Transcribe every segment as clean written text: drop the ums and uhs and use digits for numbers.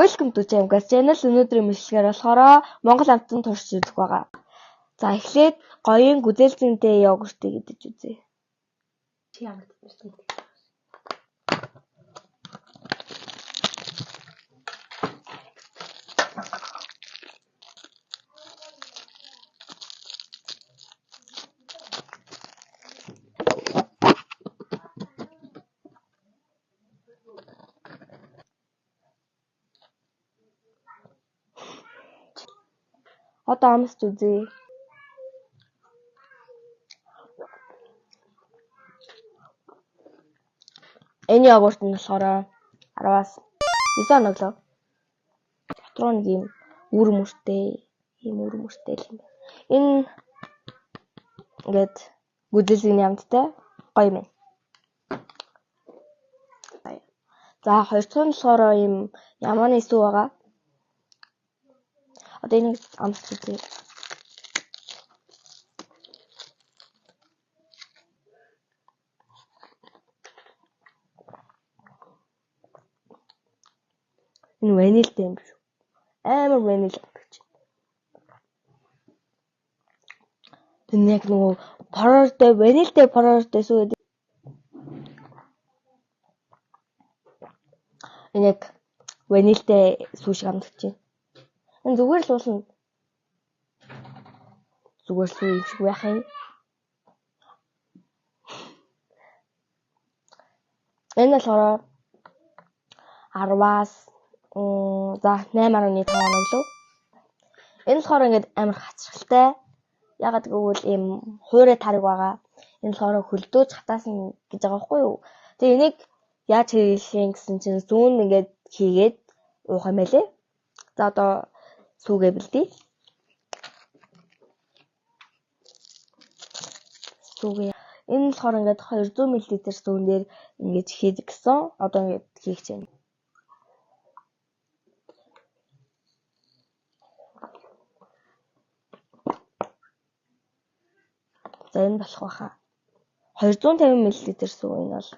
Welcome to Jamgas Channel. Өнөөдрийн мэдлэгээр болохоор Монгол амтан туршиж үзэх байгаа. За, эхлээд гоёын гүзээлзгэнэтэй йогуртыг идэж үзье. Чи ямар тэднэртэй идэх. Одоо амсч үзье. Энэ йогурт нь болохоор 10-аас 9 оноглоо. Дотроо нэг юм үр мөртэй, ийм үр мөртэй л юм байна. Энэ ингээд гүзээлзгэний амттай гоё юм байна. За, хоёр дахь нь болохоор ийм ямааны сүү байгаа. Одоо энийг амсч үзье. Энэ ванильтай юм биш үү? Амар ваниль амтгч. Энэ яг нөгөө порортой, ванильтай порортой сүү гэдэг. Энэ яг ванильтай сүү шиг амтгч байна. Энэ зүгээр л уулна. Зүгээр сүү юм шиг байх юм. Энэ болохоор 10-аас за 8.5 оноглоо. Энэ болохоор ингээд амар хацралтай. Ягаад гэвэл ийм хуурай тараг байгаа. Энэ болохоор хөлдөөж хатаасан гэж байгаа байхгүй юу? Тэгээ энийг яаж хэрэглэх юм гэсэн чинь зүүн ингээд хийгээд уух юм байлээ. За, одоо сүүгээ бэлдээ. Сүүгээ. Энэ болохоор ингээд 200 мл сүүн дээр ингэж хийдэг гэсэн. Одоо ингээд хийх чинь. За, энэ болох байхаа. 250 мл сүү энэ бол.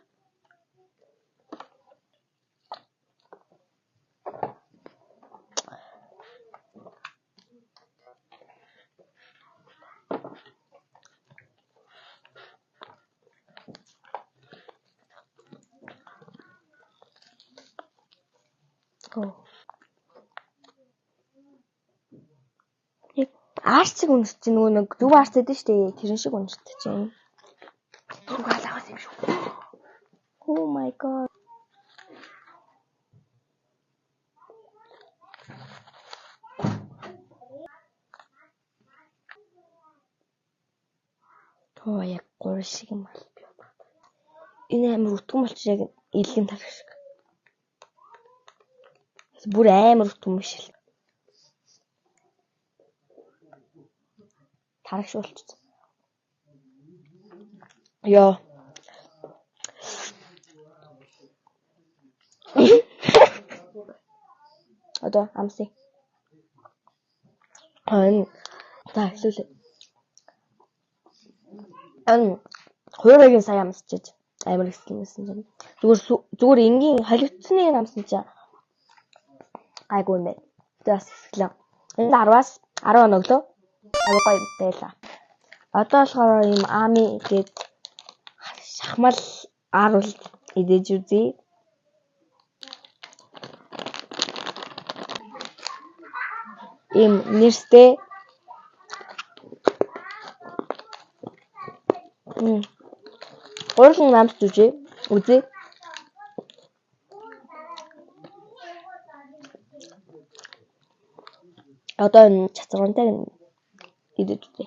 Яг арц шиг үнэрч чинь, нөгөө нэг зөв арц гэдэг шүү дээ. Тэрэн шиг үнэртэй чинь. Зүг алаагаас юм шүү. Oh my God. Тоо, яг гурил шиг юм бол би бодоод. Энэ амар өтгөн болчих, яг илгэм тарах шиг. Бүр амар өтгөн биш л. Тарах шиг болчихсон. Йоо. Одоо амсъя. Энэ за, эхлүүлээ. Энэ хуурайгийн сая амсчиж амар ихсэн чинь. Зүгээр зүгээр энгийн холигдсоныг амсан чинь гайгүй юм байна. Тэгээ бас ихлээ. Энд 10-аас 10 оноглоо. Амар гоё юмтай байлаа. Одоо болохоор ийм ами гээд шахмал ааруул идэж үзье. Ийм нэрстэй. Гурван амсч үзье. Үзье. Одоо энэ чацаргантай идэж үзье.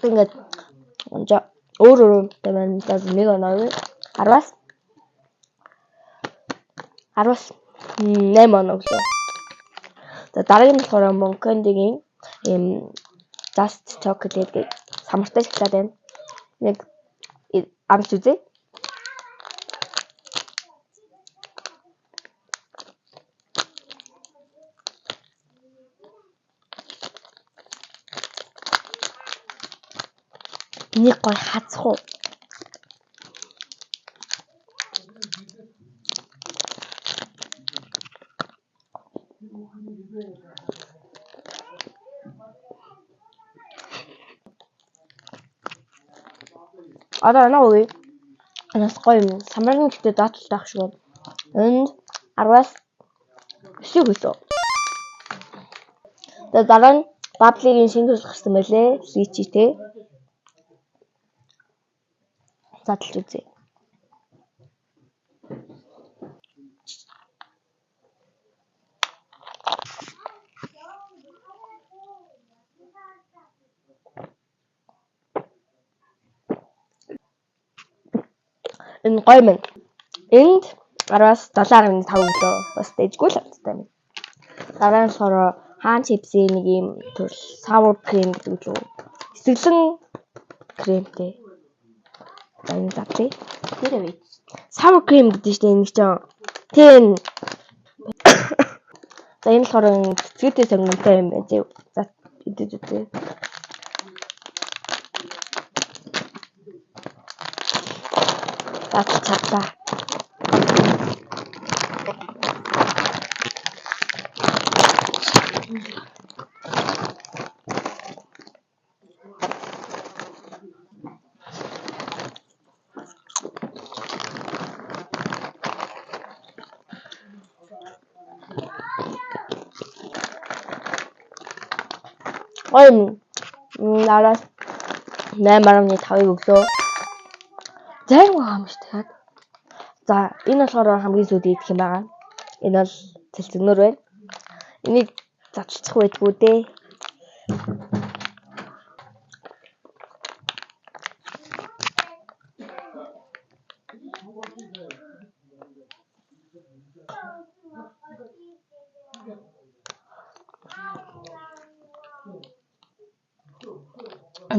Ингээд өөр өөр юмтай байна. За, нэг оноо 10-аас 8 оноо өглөө. За, дараагийн нь болохоор Moncandy-гийн ийм Just Chocolate гэдэг самартай шоколад байна. Нэг амсч үзье. Энийг гоё хазах уу? Одоо энэ үгүй. Энэс гоё юм. Самбар нь гэхдээ доотлолтой ах шиг. Энд 10-аас 9 өглөө. Тэгээ дараа нь Баблигийн шинэ төрөл гарсан байлээ. Личи те. Задлж үзье. Энэ гоё мэн. Энд 10-аас 7.5 өглөө. Бас дэжгүй л амттай юм. Дараа нь болохоор хаан чипсийн нэг юм төрөл sour cream гэдэг лүү. Эсэглэн кремтэй. За энэ задлаа. Тэр авъя. Sour cream гэдэг чинь энэ чинь. Тэн. За энэ болохоор цэцгээтэй сонгонтой юм байна. За идэж үзье. Задлж чадлаа. Гоё юм. Араас 8.5-ыг өглөө. Зайрмаг байгаа юм шүү дээ. За энэ болохоор хамгийн сүйд идэх юм байгаа. Энэ бол цэлцэгнөр байна. Энийг задлчих байдгүй дээ.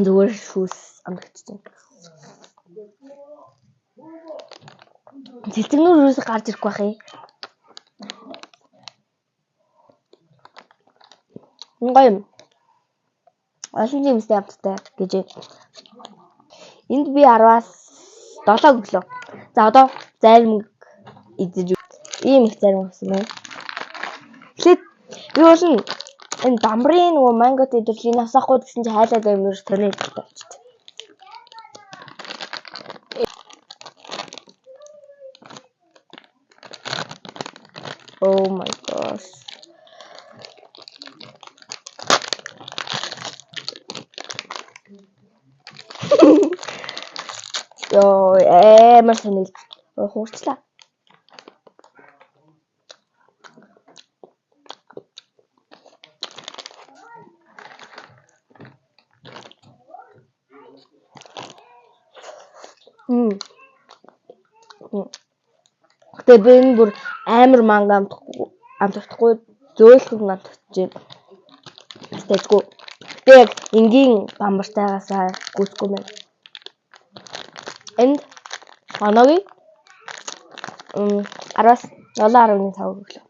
Зүгээр шүүс амтчихсан. Цэлцэгнүүр юусоо гарч ирэхгүй байх юм. Энэ гоё юм. Олон жимстэй амттай гэж. Энд би 10-аас 7 өглөө. За одоо зайрмаг идэж ийм их зайрмаг авсан байна. Эхлээд би бол энэ дамбрын нөгөө мангот идвэл энэ асаахгүй гэсэн чи хайлаад амир тоны идэлтэй болчихсон. Oh my gosh. Йоо, амар сонир хуурчлаа. Гэтэ би энэ бүр амар манга амтахгүй зөөлхөн амтчихжээ. Тэжгүй. Гэтэ яг энгийн бамбартайгаасаа гүйцэхгүй байна. Энд оногийн 10-аас 7.5 өглөө.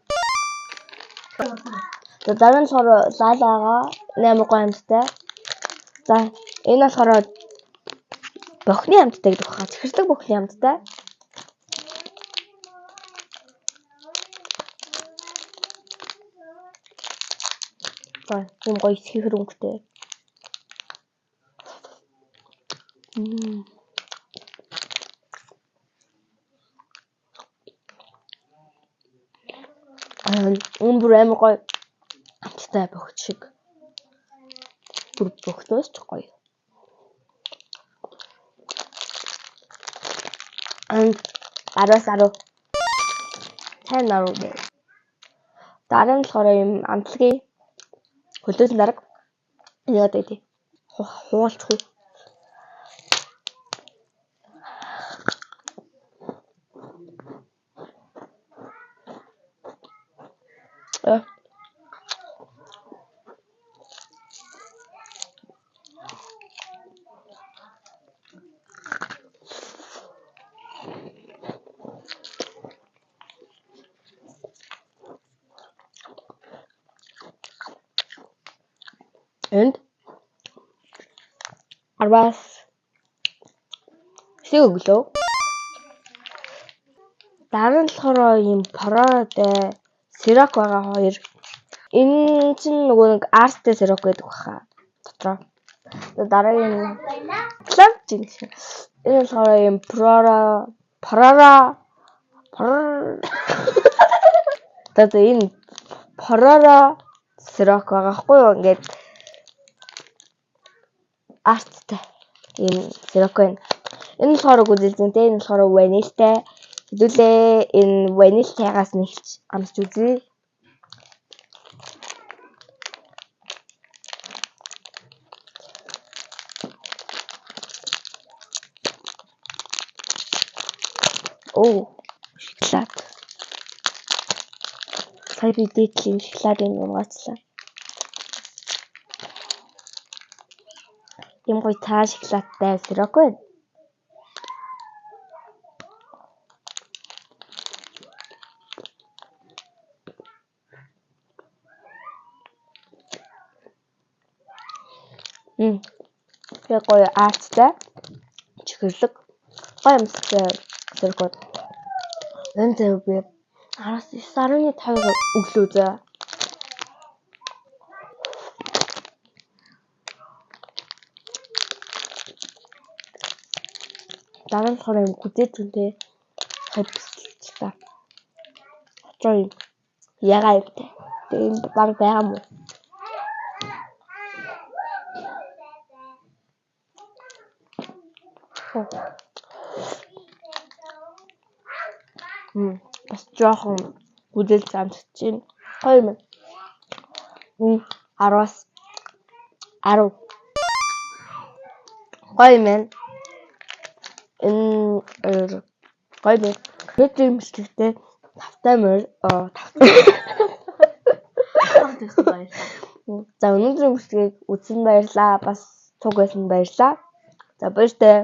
За дараа нь болохоор лалаага 8 гоё амттай. За энэ болохоор бохны амттай гэдэг баха. Чихэрлэг бохны амттай. За ийм гоё чихэр өнгөтэй. Энэ бүр амар гоё амттай бохт шиг. Бүр бохтоос ч гоё. And 10-аас 10. 10 10. Дараа нь болохоор ийм амтлагийн хөлөөсөн дарга. Энийг одоо идэ. Хуулчих уу. Энд 10-аас Хэсэг өглөө. Дараа нь болохоор ийм Pororo-тай сироп байгаа хоёр. Энэ чинь нөгөө нэг арстай сироп гэдэг баха. Дотроо. Дараагийн лав чинь. Энэ болохоор ийм Pororo Pororo Тэгээд энэ Pororo сироп байгаа хгүй юу? Ингээд арттай ийм сироп байна. Энэ болохоор гүзэлзэнтэй, энэ болохоор ванильтай. Хэдүүлээ энэ ванильтайгаас нь эхэлж амсч үзье. Оо, шоколад. Сая би дээдлийн шоколадыг унгаацлаа. Ийм гоё цаа шоколадтай сироп байна. Тэгээ гоё аацтай чихэрлэг гоё амттай сироп. Энэ зав би 10-9.5 өглөө заа. Дараа нь болохоор юм гүзээ зүүнтэй хавьцтай. Очоо юм ягаа юмтай. Тэгээ энэ баг байгаа мó. Бас жоохон гүзээлз амтж байна. Гоё юм. 10-аас 10. Гоё юм байна. Энэ гоё юм. Өнөөдрийн бичлэгтээ тавтай морь тавтай. За өнөөдрийн бичлэгийг үзсэн баярлалаа. Бас цуг байсан баярлалаа. За баяртай.